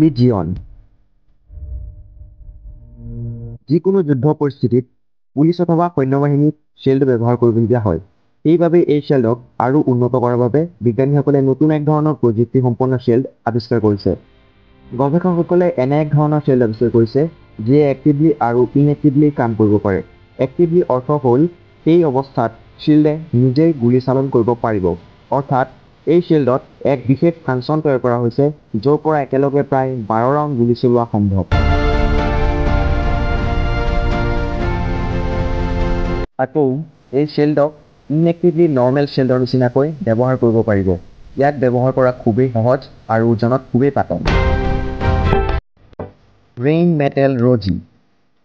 মিজিয়ন। যিকোনো যুদ্ধ পৰিস্থিতিত পুলিচ অথবা সৈন্যবাহিনীত শ্বেল্ড ব্যৱহাৰ কৰিবলগীয়া হয়। সেইবাবে এই শ্বেল্ডক আৰু উন্নত কৰাৰ বাবে বিজ্ঞানীসকলে নতুন এক ধৰণৰ প্ৰযুক্তিসম্পন্ন শ্বেল্ড আৱিষ্কাৰ কৰিছে। গৱেষকসকলে এনে এক ধৰণৰ শ্বেল্ড আৱিষ্কাৰ কৰিছে যিয়ে এক্টিভলি আৰু ইনএক্টিভলি কাম কৰিব পাৰে। এক্টিভলি অৰ্থ হ'ল সেই অৱস্থাত শ্বিল্ডে নিজেই গুলী চালন কৰিব পাৰিব। অৰ্থাৎ এই শ্বেল্ডত এক বিশেষ ফাংচন তৈয়াৰ কৰা হৈছে য'ৰ পৰা একেলগে প্ৰায় 12 ৰাউণ্ড গুলী চলোৱা সম্ভৱ। আকৌ এই শ্বেল্ডক ইনএক্টিভলি নৰ্মেল শ্বেল্ডৰ নিচিনাকৈ ব্যৱহাৰ কৰিব পাৰিব। ইয়াক ব্যৱহাৰ কৰা খুবেই সহজ আৰু ওজনত খুবেই পাতল। ৰেইন মেটেল ৰজি।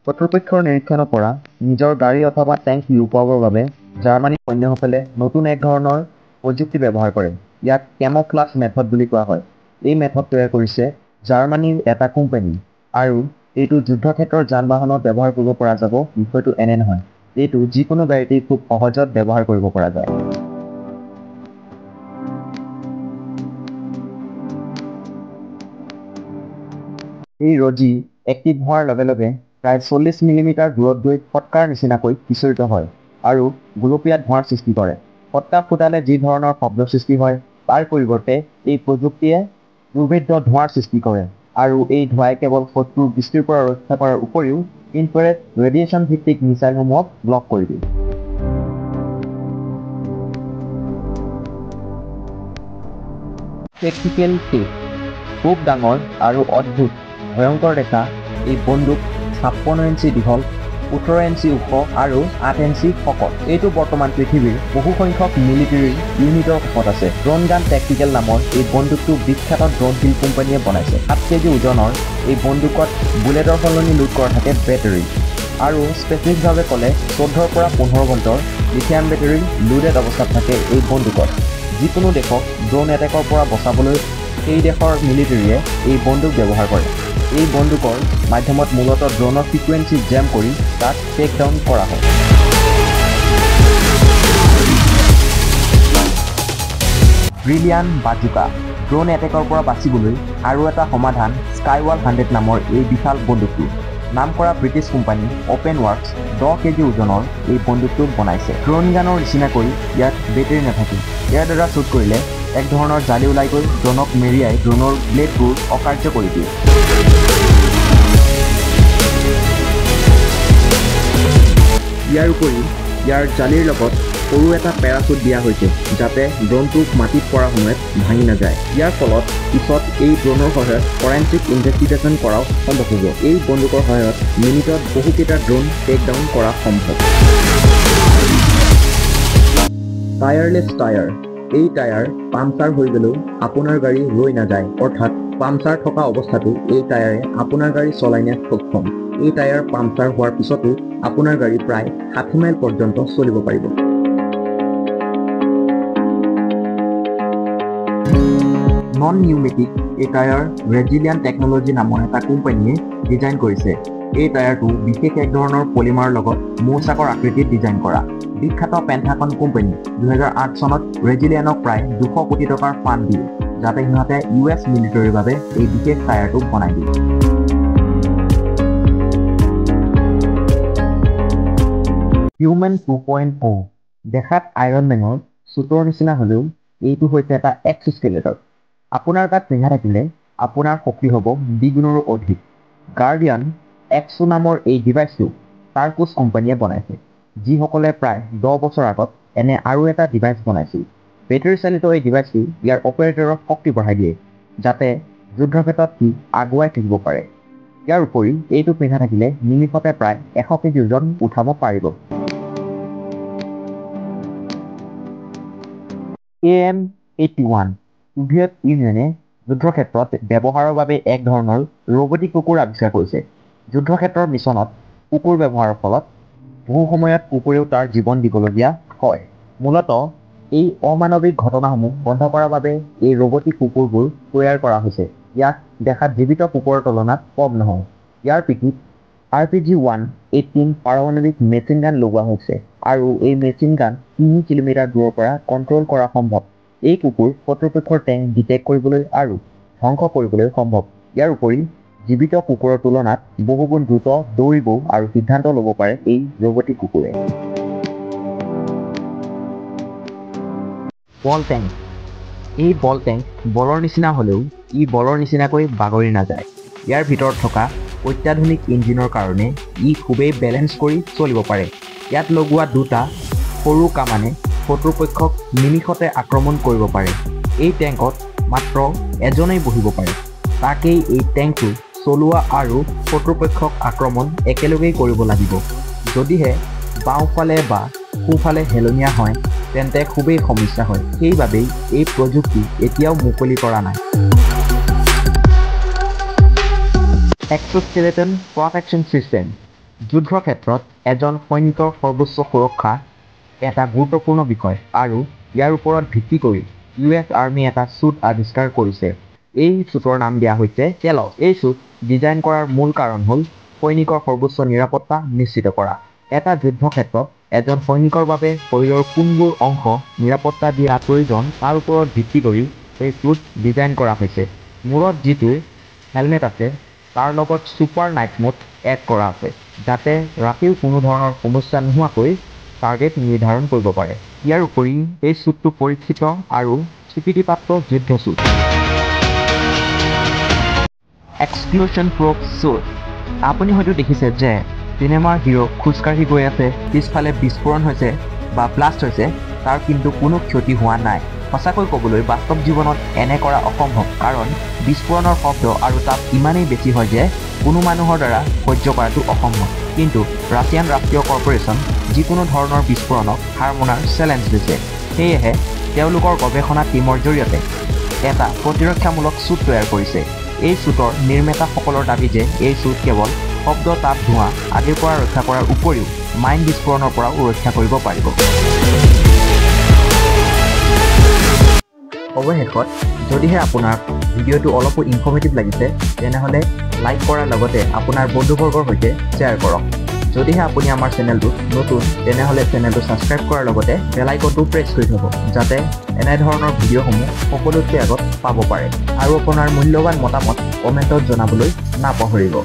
কৰ্তৃপক্ষৰ নিৰীক্ষণৰ পৰা নিজৰ গাড়ী অথবা টেংক লুকুৱাবৰ বাবে জাৰ্মানীৰ সৈন্যসকলে নতুন এক ধৰণৰ প্ৰযুক্তি ব্যৱহাৰ কৰে। ইয়াক কেম'ফ্লাছ মেথড বুলি কোৱা হয়। এই মেথড তৈয়াৰ কৰিছে জাৰ্মানীৰ এটা কোম্পানী আৰু এইটো যুদ্ধক্ষেত্ৰৰ যান বাহনত ব্যৱহাৰ কৰিব পৰা যাব বিষয়টো এনে নহয়, এইটো যিকোনো গাড়ীতেই খুব সহজত ব্যৱহাৰ কৰিব পৰা যায়। এই ৰজি এক্টিভ হোৱাৰ লগে লগে প্ৰায় 40 মিলিমিটাৰ দূৰত গৈ ফটকাৰ নিচিনাকৈ সিঁচৰিত হয় আৰু গুলপীয়া ধোঁৱাৰ সৃষ্টি কৰে। ফটকা ফুটালে যি ধৰণৰ শব্দ সৃষ্টি হয় তাৰ পৰিৱৰ্তে এই প্ৰযুক্তিয়ে দুৰ্ভেদ্য ধোঁৱাৰ সৃষ্টি কৰে আৰু এই ধোঁৱাই কেৱল শত্ৰুৰ দৃষ্টিৰ পৰা ৰক্ষা কৰাৰ উপৰিও ইনফ্ৰাৰেড ৰেডিয়েশ্যন ভিত্তিক মিছাইলসমূহক ব্লক কৰি দিয়ে। টেকটিকেল টেপ। খুব ডাঙৰ আৰু অদ্ভুত ভয়ংকৰ দেখা এই বন্দুক 56 ইঞ্চি দীঘল, 18 ইঞ্চি ওখ আৰু 8 ইঞ্চি শকত। এইটো বৰ্তমান পৃথিৱীৰ বহুসংখ্যক মিলিটেৰী ইউনিটৰ কাষত আছে। ড্ৰোন গান টেকটিকেল নামৰ এই বন্দুকটো বিখ্যাত ড্ৰোন কিল কোম্পানীয়ে বনাইছে। 7 কেজি ওজনৰ এই বন্দুকত বুলেটৰ সলনি লোড কৰা থাকে বেটাৰী আৰু স্পেচিফিকভাৱে ক'লে 14ৰ পৰা 15 ভল্টৰ লিথিয়াম বেটাৰী লোডেড অৱস্থাত থাকে এই বন্দুকত। যিকোনো দেশক ড্ৰোন এটেকৰ পৰা বচাবলৈ সেই দেশৰ মিলিটেৰীয়ে এই বন্দুক ব্যৱহাৰ কৰে। এই বন্দুকৰ মাধ্যমত মূলতঃ ড্ৰোনৰ ফ্ৰিকুৱেঞ্চি জেম কৰি তাক টেক ডাউন কৰা হয়। ব্ৰিলিয়ান বাজুকা। ড্ৰোন এটেকৰ পৰা বাচিবলৈ আৰু এটা সমাধান স্কাইৱাল 100 নামৰ এই বিশাল বন্দুকটো। নাম কৰা British company open works 10 KG ওজনৰ এই বন্দুকটো বনাইছে। ড্ৰোন গানৰ নিচিনাকৈ ইয়াত বেটেৰী নাথাকে। ইয়াৰ দ্বাৰা শ্বুট কৰিলে এক ধৰণৰ জালি ওলাই গৈ ড্ৰোনক মেৰিয়াই ড্ৰোনৰ ব্লেডবোৰ অকাৰ্য কৰি দিয়ে। ইয়াৰ উপৰি ইয়াৰ জালিৰ লগত সৰু এটা পেৰাচুট দিয়া হৈছে যাতে ড্ৰোনটো মাটিত পৰাৰ সময়ত ভাঙি নাযায়। ইয়াৰ ফলত পিছত এই ড্ৰোনৰ সহায়ত ফৰেনচিক ইনভেষ্টিগেশ্যন কৰাও সম্ভৱ হ'ব। এই বন্দুকৰ সহায়ত মিনিটত বহুকেইটা ড্ৰোন টেক ডাউন কৰা সম্ভৱ। টায়াৰলেছ টায়াৰ। এই টায়াৰ পাংচাৰ হৈ গ'লেও আপোনাৰ গাড়ী ৰৈ নাযায়, অৰ্থাৎ পাংচাৰ থকা অৱস্থাতো এই টায়াৰে আপোনাৰ গাড়ী চলাই নিয়াত সক্ষম। এই টায়াৰ পাংচাৰ হোৱাৰ পিছতো আপোনাৰ গাড়ী প্ৰায় 60 মাইল পৰ্যন্ত চলিব পাৰিব। নন নিউমেটিক এই টায়াৰ ৰেজিলিয়ান টেকন'লজি নামৰ এটা কোম্পানীয়ে ডিজাইন কৰিছে। এই টায়াৰটো বিশেষ এক ধৰণৰ পলিমাৰৰ লগত মৌচাকৰ আকৃতিত ডিজাইন কৰা। বিখ্যাত পেণ্টাগন কোম্পানী 2008 চনত ৰেজিলিয়ানক প্ৰায় 200 কোটি টকাৰ ফাণ্ড দিয়ে যাতে সিহঁতে ইউ এছ মিলিটাৰীৰ বাবে এই বিশেষ টায়াৰটো বনাই দিয়ে। হিউমেন 2.0। দেখাত আইৰণ মেনৰ চুটৰ নিচিনা হ'লেও এইটো হৈছে এটা এক্সস্কেলেটৰ। আপোনাৰ গাত পিন্ধা থাকিলে আপোনাৰ শক্তি হ'ব দ্বিগুণৰো অধিক। গাৰ্ডিয়ান এক্সো নামৰ এই ডিভাইচটো টাৰ্কুছ কোম্পানীয়ে বনাইছে, যিসকলে প্ৰায় 10 বছৰ আগত এনে আৰু এটা ডিভাইচ বনাইছিল। বেটেৰী চালিত এই ডিভাইচটো ইয়াৰ অপাৰেটৰক শক্তি বঢ়াই দিয়ে যাতে যুদ্ধক্ষেত্ৰত সি আগুৱাই থাকিব পাৰে। ইয়াৰ উপৰি এইটো পিন্ধা থাকিলে নিমিষতে প্ৰায় 100 কেজি ওজন উঠাব পাৰিব। AM-81। Soviet ইউনিয়নে যুদ্ধক্ষেত্ৰত ব্যৱহাৰৰ বাবে এক ধৰণৰ ৰবটিক কুকুৰ আৱিষ্কাৰ কৰিছে। যুদ্ধক্ষেত্ৰৰ মিছনত কুকুৰ ব্যৱহাৰৰ ফলত বহু সময়ত কুকুৰেও তাৰ জীৱন দিবলগীয়া হয়। মূলতঃ এই অমানৱিক ঘটনাসমূহ বন্ধ কৰাৰ বাবে এই ৰবটিক কুকুৰবোৰ তৈয়াৰ কৰা হৈছে। ইয়াক দেখাত জীৱিত কুকুৰৰ তুলনাত কম নহয়। ইয়াৰ পিঠিত RPG-118 পাৰমাণৱিক মেচিন গান লগোৱা হৈছে আৰু এই মেচিন গান 3 কিলোমিটাৰ দূৰৰ পৰা কণ্ট্ৰল কৰা সম্ভৱ। এই কুকুৰ শত্ৰুপক্ষৰ টেংক ডিটেক্ট কৰিবলৈ আৰু ধ্বংস কৰিবলৈ সম্ভৱ। ইয়াৰ উপৰি জীৱিত কুকুৰৰ তুলনাত বহুগুণ দ্ৰুত দৌৰিব আৰু সিদ্ধান্ত ল'ব পাৰে এই ৰবটিক কুকুৰে। বল টেংক। এই বল টেংক বলৰ নিচিনা হ'লেও ই বলৰ নিচিনাকৈ বাগৰি নাযায়। ইয়াৰ ভিতৰত থকা অত্যাধুনিক ইঞ্জিনৰ কাৰণে ই খুবেই বেলেঞ্চ কৰি চলিব পাৰে। ইয়াত লগোৱা দুটা সৰু কামানে শত্ৰুপক্ষক নিমিষতে আক্ৰমণ কৰিব পাৰে। এই টেংকত মাত্ৰ এজনেই বহিব পাৰে। তাকেই এই টেংকটো চলোৱা আৰু শত্ৰুপক্ষক আক্ৰমণ একেলগেই কৰিব লাগিব। যদিহে বাওঁফালে বা সোঁফালে হেলনীয়া হয় তেন্তে খুবেই সমস্যা হয়। সেইবাবেই এই প্ৰযুক্তি এতিয়াও মুকলি কৰা নাই। Exoskeleton protection system. যুদ্ধৰ ক্ষেত্ৰত এজন সৈনিকৰ সৰ্বোচ্চ সুৰক্ষা এটা গুৰুত্বপূৰ্ণ বিষয় আৰু ইয়াৰ ওপৰত ভিত্তি কৰি US army এটা চুট আৱিষ্কাৰ কৰিছে। এই চুটৰ নাম দিয়া হৈছে টেলছ। এই চুট ডিজাইন কৰাৰ মূল কাৰণ হ'ল সৈনিকৰ সৰ্বোচ্চ নিৰাপত্তা নিশ্চিত কৰা। এটা যুদ্ধক্ষেত্ৰত এজন সৈনিকৰ বাবে শৰীৰৰ কোনবোৰ অংশ নিৰাপত্তা দিয়া প্ৰয়োজন তাৰ ওপৰত ভিত্তি কৰি এই চুট ডিজাইন কৰা হৈছে। মূৰত যিটো হেলমেট আছে তাৰ লগত ছুপাৰ নাইট মোড এড কৰা আছে, যাতে ৰাতিও কোনো ধৰণৰ সমস্যা নোহোৱাকৈ টাৰ্গেট নিৰ্ধাৰণ কৰিব পাৰে। ইয়াৰ উপৰি এই চুটটো পৰীক্ষিত আৰু স্বীকৃতিপ্ৰাপ্ত যুদ্ধ চুট। এক্সপ্ল'শ্যন প্ৰুফ চুট। আপুনি হয়তো দেখিছে যে চিনেমাৰ হিৰ' খোজকাঢ়ি গৈ আছে, পিছফালে বিস্ফোৰণ হৈছে বা ব্লাষ্ট হৈছে, তাৰ কিন্তু কোনো ক্ষতি হোৱা নাই। সঁচাকৈ ক'বলৈ বাস্তৱ জীৱনত এনে কৰা অসম্ভৱ, কাৰণ বিস্ফোৰণৰ শব্দ আৰু তাপ ইমানেই বেছি হয় যে কোনো মানুহৰ দ্বাৰা সহ্য কৰাটো অসম্ভৱ। কিন্তু ৰাছিয়ান ৰাষ্ট্ৰীয় কৰ্পৰেশ্যন যিকোনো ধৰণৰ বিস্ফোৰণক হাৰ মনাৰ চেলেঞ্জ দিছে। সেয়েহে তেওঁলোকৰ গৱেষণা টীমৰ জৰিয়তে এটা প্ৰতিৰক্ষামূলক চুট তৈয়াৰ কৰিছে। এই চুটৰ নিৰ্মাতাসকলৰ দাবী যে এই চুট কেৱল শব্দ, তাপ, ধোঁৱা আদিৰ পৰা ৰক্ষা কৰাৰ উপৰিও মাইন বিস্ফোৰণৰ পৰাও ৰক্ষা কৰিব পাৰিব। অৱশেষত যদিহে আপোনাৰ ভিডিঅ'টো অলপো ইনফৰ্মেটিভ লাগিছে তেনেহ'লে লাইক কৰাৰ লগতে আপোনাৰ বন্ধুবৰ্গৰ সৈতে শ্বেয়াৰ কৰক। যদিহে আপুনি আমাৰ চেনেলটোত নতুন তেনেহ'লে চেনেলটো ছাবস্ক্ৰাইব কৰাৰ লগতে বেল আইকনটো প্ৰেছ কৰি থ'ব, যাতে এনেধৰণৰ ভিডিঅ'সমূহ সকলোতকৈ আগত পাব পাৰে। আৰু আপোনাৰ মূল্যৱান মতামত কমেণ্টত জনাবলৈ নাপাহৰিব।